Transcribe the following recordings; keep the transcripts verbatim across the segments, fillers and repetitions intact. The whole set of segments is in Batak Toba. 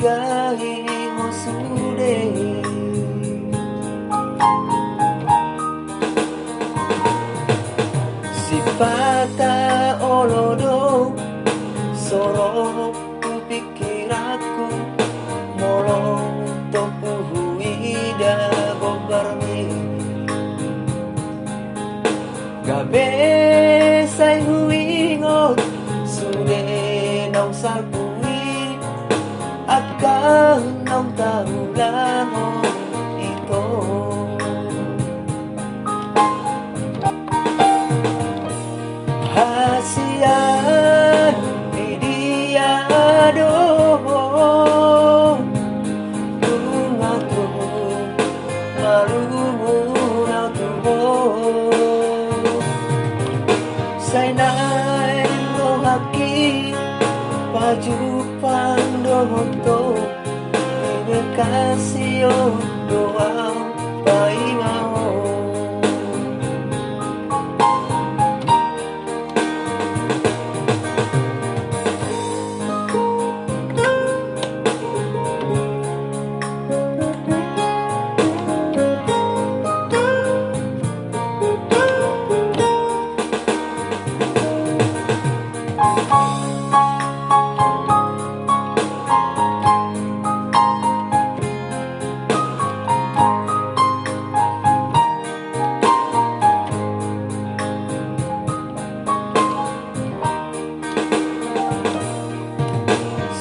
Gahi ho sude. Sipata olo do so ro tu pikiranku, molo tompu huida gombarmi. Gabe sai huingot sude naung salpu i, angka naung taulahon ito. Hasian di dia do ho, nunga tung malumuna tu ho. Sai naeng rohangki pajumpang dohot ho, di Bekasi on do ahu paima ho.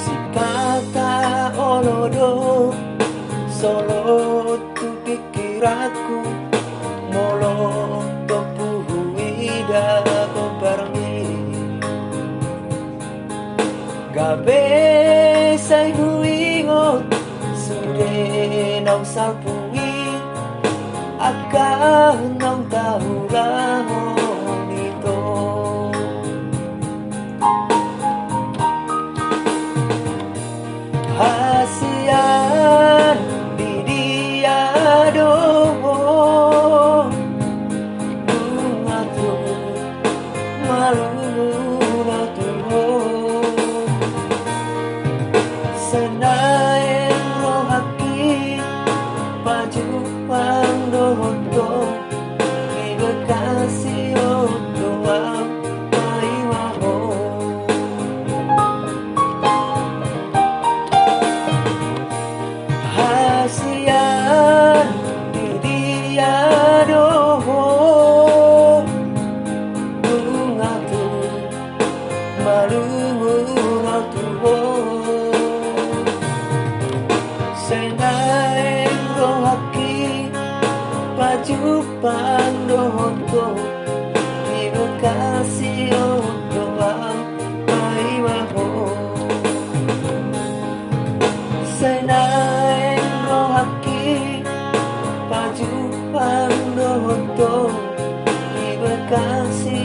Sipata olo do so ro tu pikiranku, molo tompu huida gombarmi. Gabe sai huingot sude naung salpu i, angka naung taulahon ito. Hasian di dia do ho, nunga tung malumuna tu ho. Sai naeng rohangki pajumpang dohot ho, di Bekasi on do ahu paima ho. Hasian di dia do ho, nunga tung malumuna tu ho. Sai naeng rohangki pajumpang dohot ho, di Bekasi on do ahu paima ho. Sai naeng rohangki pajumpang dohot ho, di Bekasi